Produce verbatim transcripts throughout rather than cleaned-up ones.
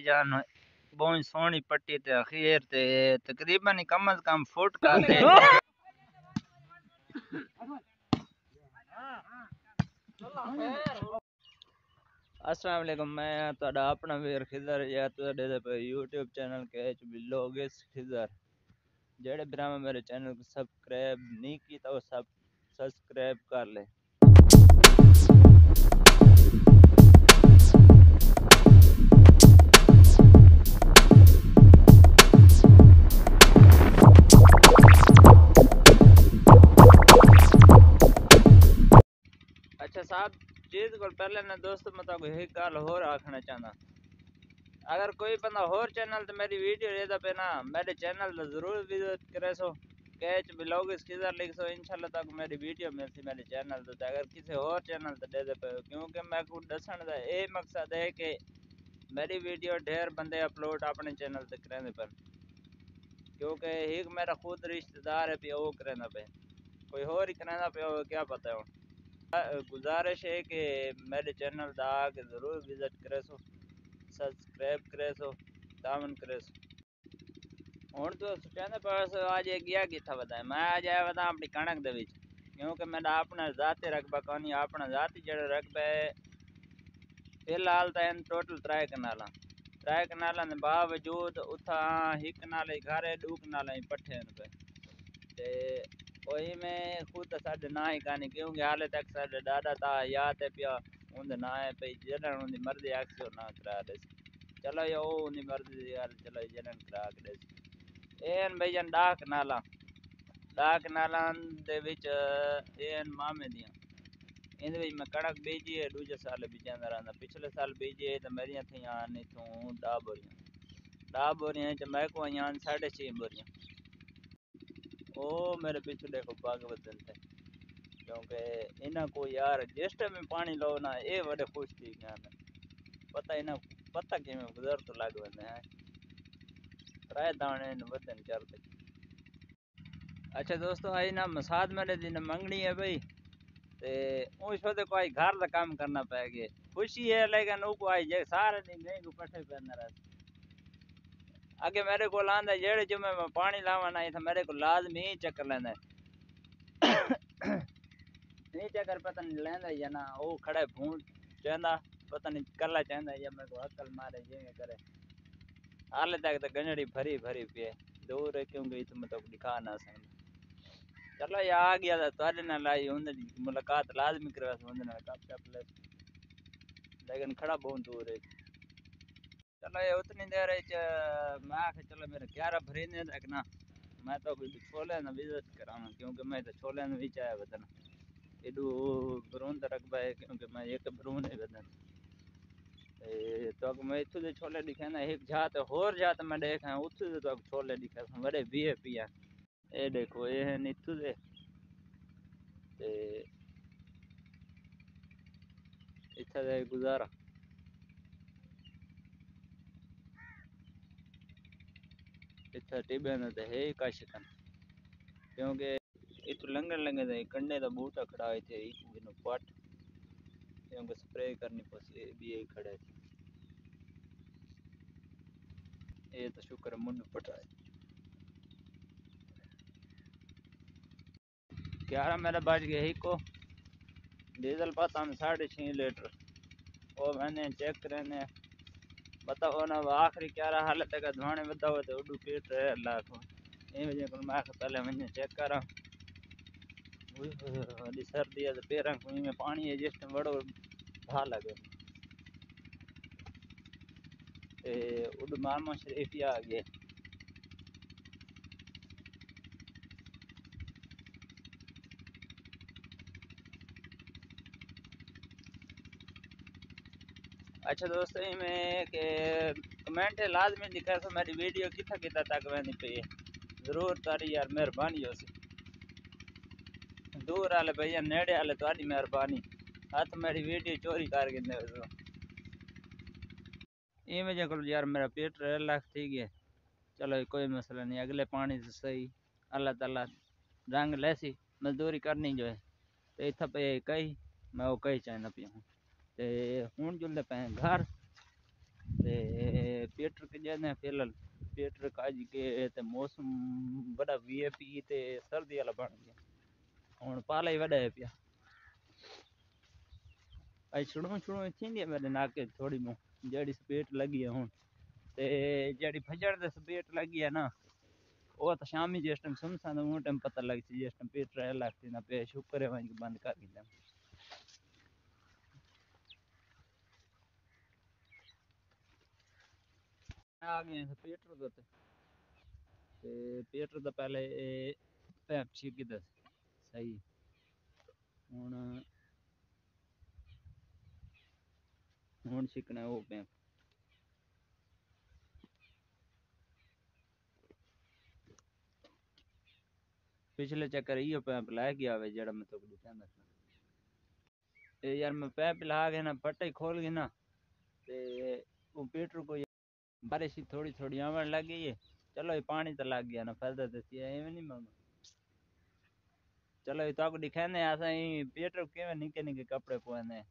جان، بہت سوہݨی پٹی تے اخیر تے تقریباً کم از کم فٹ کر تے۔ السلام علیکم، میں تہاݙا اپݨا ویر خضر، یا تہاݙے دے پئے یوٹیوب چینل کے ایچ بی لوگس خضر۔ جیڑھے بھراواں میرے چینل کوں سبسکرائب نہیں کیتا، او سب سبسکرائب کر لے۔ اچھا صاحب، چیز کول پہلے نہ دوستو، میں تہاکوں ہک ڳالھ ہور آکھݨا چاہنداں۔ اگر کوئی بندہ ہور چینل تے میری ویڈیو ݙیہدا پئے نا، میرے چینل دا ضرور وزٹ کریسو، کے ایچ بی لوگس خضر لکھسو، انشاءاللہ تہاکوں میری ویڈیو ملسی میرے چینل تے۔ تے اگر کسے ہور چینل تے ݙیہدے پئے ہو، کیونکہ میکوں ݙسݨ دا اے مقصد ہے کہ میری ویڈیو ڈھیر بندے اپلوڈ اپݨے چینل تے کریندے پن، کیونکہ ہک میرا خود رشتہ دار ہے پیا، او کریندا پئے، کوئی ہور ہی کریندا پیا ہووے، کیا پتہ ہݨ۔ گزارش ہے کہ میرے چینل دا آ کے ضرور وزٹ کریسو، سبسکرائب کریسو، تعاون کریسو۔ ہݨ تاں سوچیندے پئے ہو اڄ اے ڳیا کتھاں وداں ہے۔ میں اڄ آیا وداں اپݨی کݨک دے وچ، کیونکہ میݙا اپݨا ذاتی رقبہ کونی، اپݨا ذاتی جیڑھا رقبہ ہے، فی الحال تاں ہن ٹوٹل ترائے کنالاں، ترائے کنالاں دے باوجود اتھاں ہک کنالے گھر ہے، ݙو کنالے پٹھے ہن پئے۔ تے او ایویں خود تاں ساݙے ناں ہی کانی، کیونکہ حالے تک ساݙے ݙاݙا تاں حیات ہے پیا، اوندے ناں ہے پئی، جݙݨ اوندی مرضی آکھسی او ناں کرا ݙیسی۔ چلو یا او اوندی مرضی دی ڳالھ، چلو جݙݨ کرا کے ݙیسی۔ اے ہن بھئی جن ݙاہ کنالاں، ݙاہ کنالاں دے وچ اے ہن مامے دیاں۔ ایندے وچ میں کݨک بیجی ہے، ݙوجھے سال بیجیندا رہنداں۔ پچھلے سال بیجی ہے تاں میݙیاں تھیاں ہن اتھوں ݙاہ بوریاں۔ ݙاہ بوریاں وچ میکوں آئیاں ہن ساݙھے چھی بوریاں۔ او میݙے پچھوں ݙیکھو پڳ ودھن تے، کیونکہ انہاں کوں یار جس ٹائم پاݨی لو نا، اے وݙے خوش تھی ڳئے ہن۔ پتہ انہاں پتہ کیویں گزر توں لڳ ویندے ہیں۔ ترائے داݨے ہن ودھن چر تے۔ اچھا دوستو، آئی نا مساد میݙے دی نہ منگݨی ہے بھئی، تے اوں شودے کوں آئی گھر دا کم کرݨا پئے ڳئے۔ خوشی ہے لیکن اوکوں آئی جے سارے ݙینھ گئیں کوں پٹھے پیندا رہسی۔ اڳے میݙے کول آندا، جیڑھے جمعے میں پاݨی لاوݨ آئی تاں میݙے کول لازمی چکر لیندا۔ ایں چکر پتہ نہیں لیندا یا نہ، او کھڑے بھون چیندا، پتہ نہیں کلا چیندا یا میکوں عقل مارے جیویں کرے۔ حالے تک تاں گنجڑی بھری بھری پئی ہے، دور ہے کیونکہ اتھوں میں تہاکوں ݙکھا نہ سڳدا۔ چلو یا آ ڳیا تاں تہاݙے نال آئی اوندے ملاقات لازمی کریسوں، اوندے نال گپ شپ لیسوں، لیکن کھڑا بہوں دور ہے۔ چلو اے اتنی دیر وچ میں آکھیا چلو میرا کیارا بھریندے تک نا، میں تہاکوں چھولیاں دا وزٹ کراواں، کیونکہ میں تاں چھولیاں دے وچ آیا وداں۔ ایݙو برون دا رقبہ ہے کیونکہ میں ہک برون ہی وداں۔ تے تہاکوں میں اتھوں دے چھولے ݙکھینداں، ہک جھا تے ہور جھا تے میں ݙیکھ آیاں، اتھوں دے تہاکوں چھولے ݙکھیساں، وݙے وی آئی پی ہن۔ اے ݙیکھو، اے ہن اتھوں دے۔ تے اتھاں دا گزارا۔ اتھاں ٹٻیاں دا تے ہے ہی کش کن۔ کیونکہ اتھوں لنگھݨ لنگھݨ دا کنڈے دا ٻوٹا کھڑا ہے، اتھے ایکوں گھنوں پٹ، کیونکہ سپرے کرنی پوسی، اے ٻئے کھڑے تھی۔ اے تاں شکر ہے منڈھ پٹا ہے۔ کیارا میݙا بچ ڳئے ہکو، ڈیزل پاتا ہم ساڑھے چھی لیٹر۔ او ویندے چیک کریندے، پتہ او نہ آخری کیارا حالت ہے کہ دھوانے ودا ہوئے تے اڈو پیٹ رہے اللہ کو۔ ایں وجہ کول میں آکھیا پہلے ونڄے چیک کراں۔ اوئے ہوئے ہوئے، وݙی سردی ہے تے پیراں کوں ایویں پاݨی ہے جس ٹائم وڑو بھا لڳے۔ تے اڈ ماما شریف ہی آ ڳئے۔ اچھا دوستو، ایویں کہ کمنٹ لازمی لکھیسو میری ویڈیو کتھاں کتھاں تک ویندی پئی ہے، ضرور تہاݙی یار مہربانی ہوسی۔ دور والے بھائی، نیڑے والے تہاݙی مہربانی، ہتھ میری ویڈیو چوری کر گھندے ہوسو۔ ایویں جے کول یار میرا پیٹ ریل لکھ تھی ڳئے۔ چلو کوئی مسئلہ نہیں، اڳلے پاݨی تے صحیح، اللہ تعالیٰ رنگ لیسی، مزدوری کرنی جو ہے۔ تے اتھاں پئے کئی، میں او کئی چاہندا پیا ہوں۔ تے ہݨ جلدے پئے ہیں گھر۔ تے پیٹر کے جانے فی الحال، پیٹر کاج کے تے موسم بڑا وی آئی پی تے سردی والا بن گیا۔ ہن پالا ہی وڈا ہے پیا۔ اج چھڑوں چھڑوں تھیندی ہے میرے ناکے تھوڑی مو، جیڑی سپیٹ لگی ہے ہن۔ تے جیڑی بھجن دے سپیٹ لگی ہے نا، او تاں شامی جس ٹائم سمساں تاں اوں ٹائم پتہ لگ سی، جس ٹائم پیٹر لگ سی نا پیا، شکر ہے ونج کے بند کر گھدا۔ آ گئے ہیں پیٹر دے تے۔ تے پیٹر دا پہلے اے پیپ چھک گھدا سی۔ صحیح۔ ہن، ہن چھکنا ہے او پیپ۔ پچھلے چکر ایہو پیپ لے گیا ہوئے جیڑا میں تہاکوں ݙکھیندا ساں۔ اے یار میں پیپ لا کے نا پٹا ہی کھول گھدا تے او پیٹر کو بارش ہی تھوڑی تھوڑی آوݨ لڳ ڳئی ہے۔ چلو اے پاݨی تاں لڳ ڳیا نا، فائدہ تے تھیا، ایویں نہیں ماما۔ چلو اے تہاکوں ݙکھیندے ہیں اساں ایں پیٹر کیویں نکے نکے کپڑے پویندے ہیں۔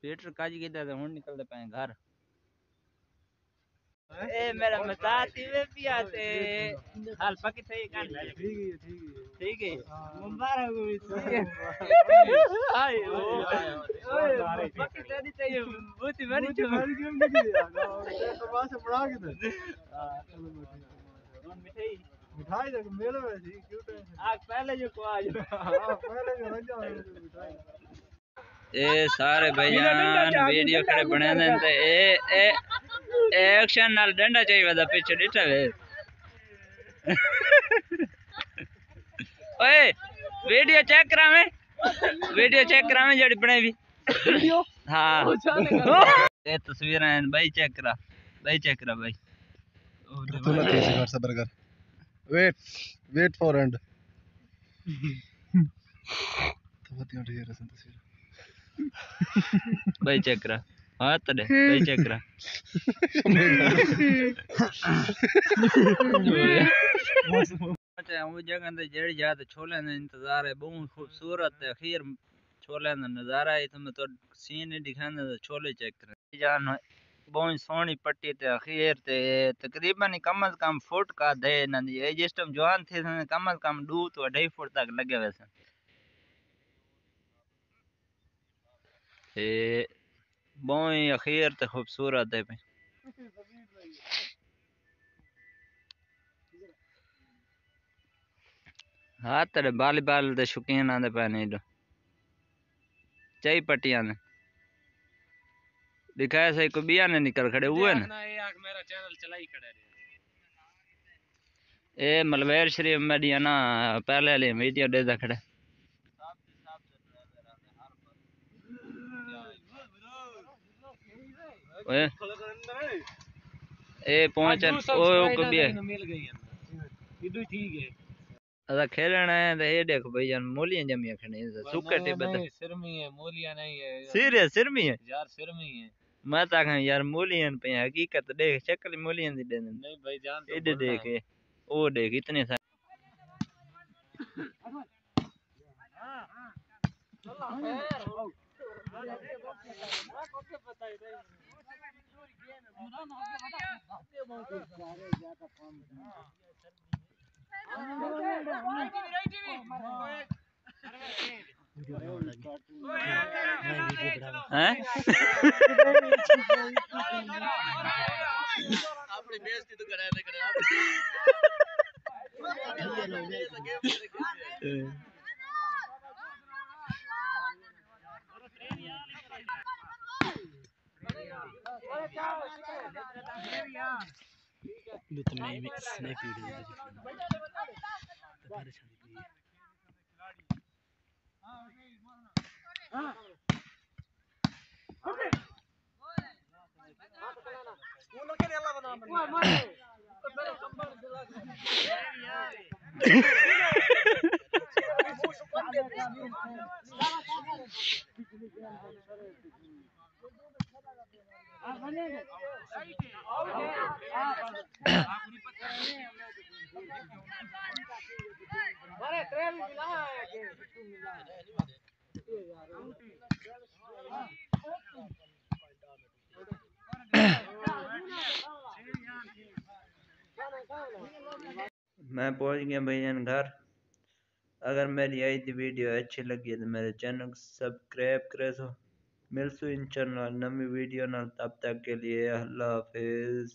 پیٹر کج گھدا تے ہݨ نکلدے پئے ہیں گھر۔ اے میرا مزاق تھی وے پیا تے حال پکی تھئی کن۔ ٹھیک ہے، ٹھیک ہے۔ ٹھیک ہے۔ مبارک ہوئی۔ ہائے او۔ اوئے، پکی تیری تھی، بہت ہی بڑی چوٹ۔ بڑی چوٹ نکلی یار۔ تماشا بڑا کے تے۔ ہاں، چلو مٹھائی۔ مٹھائی تے میلے میں تھی، کیوں ٹینشن؟ آ پہلے جو کو آ جو۔ ہاں، پہلے جو رجا ہوئے مٹھائی۔ اے سارے بھائی جان ویڈیو کھڑے بݨیندے تے اے، اے، اے ایکشن نال ݙنڈا چاہی ودا پچھے ݙٹھا وے۔ اوئے، ویڈیو چیک کراویں، ویڈیو چیک کراویں جیڑھی بݨائی وی۔ ویڈیو؟ ہاں۔ اچھا، نکل۔ اے تصویراں ہیں، بھائی چیک کرا، بھائی چیک کرا بھائی۔ تو نہ کیسے کر، صبر کر۔ Wait, wait for end. تو بھتیاں ڈھیر اساں تصویر۔ بھائی چیک کرا۔ ہاں تڑے، بھائی چیک کرا۔ اچھا، او جگہ تے جیڑھی جگہ تے چھولے دا انتظار ہے، بہت خوبصورت ہے۔ اخیر چھولے دا نظارہ ہے، اتھوں میں تو سین نہیں دکھانا، تو چھولے چیک کریں۔ جان بہت سوہݨی پٹی تے اخیر تے تقریباً کم از کم فٹ کا دے انہاں دی۔ اے جس ٹائم جوان تھی سن، کم از کم ݙو توں اڈھائی فٹ تک لڳے ویسن۔ تے بہت اخیر تے خوبصورت ہے پئی۔ ہاں، تیرے والی بال دے شوقین آندے پئے نے ایݙو۔ چائی پٹیاں نے۔ ݙکھایا سہی، کوئی ٻیا نے نکل کھڑے ہوئے نے۔ نہ، اے آکھ میرا چینل چلائی کھڑے نے۔ اے ملویر شریف میݙی نا پہلے والی ویڈیو ݙیہدا کھڑے۔ اوئے۔ اے پہنچن، او، او کبھی ہے۔ مل گئی ہے۔ ایڈو ہی ٹھیک ہے۔ اساں کھیلݨ آئے ہیں تے اے ݙیکھ بھائی جان، مولیاں ڄمیاں کھڑیاں، سکے ٹبے تے۔ سرمی ہے، مولیاں نہیں ہے۔ سیریس، سرمی ہے؟ یار، سرمی ہے۔ میں تاں آکھاں یار، مولیاں پئیاں، حقیقت ݙیکھ، شکل مولیاں دی ݙیندے۔ نہیں بھائی جان، ایݙے ݙیکھ، اے، او ݙیکھ، اتنے سارے۔ ہیں؟ اپݨی بےعزتی توں کرایا تے کرایا۔ میں پہنچ گیا بھائی جان گھر۔ اگر میری اڄ دی ویڈیو اچھی لگی ہے تو میرے چینل کو سبسکرائب کرے سو۔ ملسوں انشاءاللہ نویں ویڈیو نال، تب تک کے لیے اللہ حافظ۔